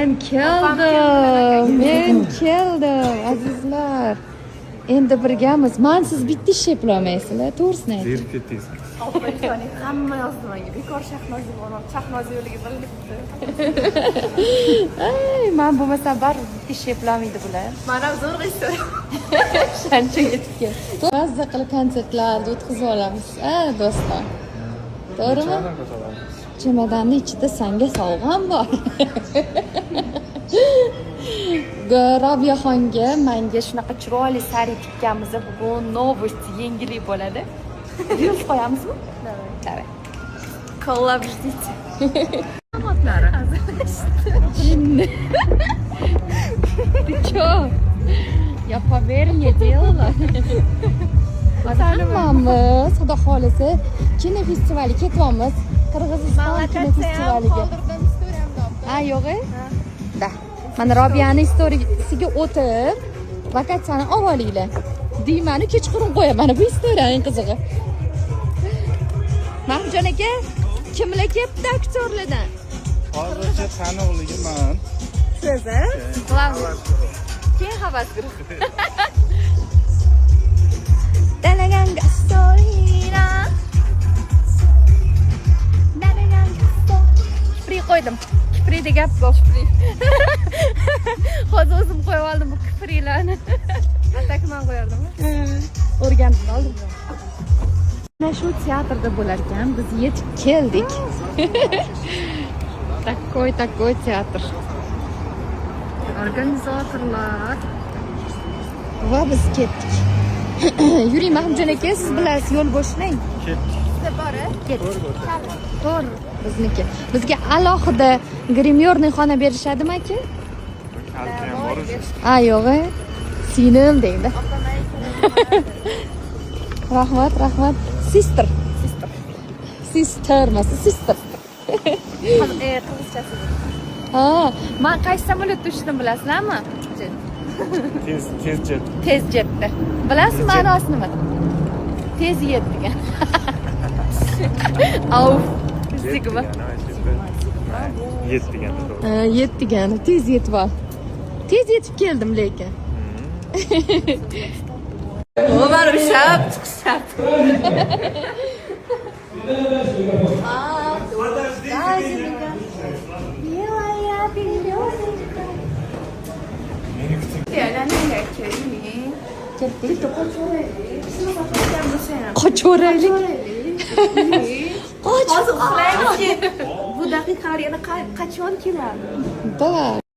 Men keldim, men keldim, azizlar. Endi birgamiz. Man siz bitta ish eplolmaysizlar, to'g'risini ayting. Zerikib ketdingiz. Opajoning hamma yozdi menga. Bekor Shahnoz borib, Shahnoz yo'liga bilinibdi. Ay, man bo'lmasam baribir bitta ish eplolmaydi bular. Man ham zo'rg'a istadim. Shancha yetib keldi. Mazza qilib konsertlarni o'tkazib olamiz, a do'stlar. To'g'rimi? Chemodanni ichida sanga sovg'am bor. Robiyaxonga menga shunaqa chiroyli sari tikkanmiz. Bugun новость, yangilik bo'ladi. Reels qo'yamizmi? Давай. Коллаб ждите. Jinni. Ты чё? Я, поверь мне, делала. Hammamiz, xudo xohlasa, kino festivaliga ketyapmiz. Qirg'iziston kino festivaliga. Qoldirdim istoriyamda. Ha, yo'q? Да. Mana Robiyani istoriyasiga o'tib, lokatsiyani olib olinglar. Diymani kechqurun qo'yaman. Bu istoriyaning qizig'i. Mahmudjon aka, kimlar kelibdi aktyorlardan? Hozircha taniqligi man. Siz, a? Главный. Keyin havas guruh. Dalagan gasolina. Dalagan Kipri qo'ydim. Kiprida gap bor. Hozir o'zim qo'yib oldim bu kiprilarni. Atak man qo'yardimmi? O'rganib oldim. Mana shu teatrda bo'lar ekan, biz yetib keldik. Такой, такой театр. Organizatorlar. Va biz ketdik. Yuring, Mahmudjon aka, siz bilasiz, yo'l boshlang. Ketdik. Sizda bor, a? Ketdik. To'g'ri, bizniki. Bizga alohida гримёрный xona berishadimi, aka? Kalta ham bor o'zi. Ha, yo'q. Singlim deydi. Rahmat, rahmat. Sister. Sister. Sister emas, sister. Qirg'izchasi. Ha, man qaysi samolyotda uchdim, bilasizlarmi? Tez tez jet. Tez jetda. Bilasizmi ma'nosi nima? Tez yet degan. Auf. Jet Sigma. degani, yet degani, to'g'ri. Ha, yet degani, tez yetib ol. Tez yetib keldim lekin. Umar ushlab chiqish shart. Милая березочка. Ketdik. Qochaveraylik. Qoch. Hozir uxlaymizki, bu daqiqalar yana qachon keladi? Да.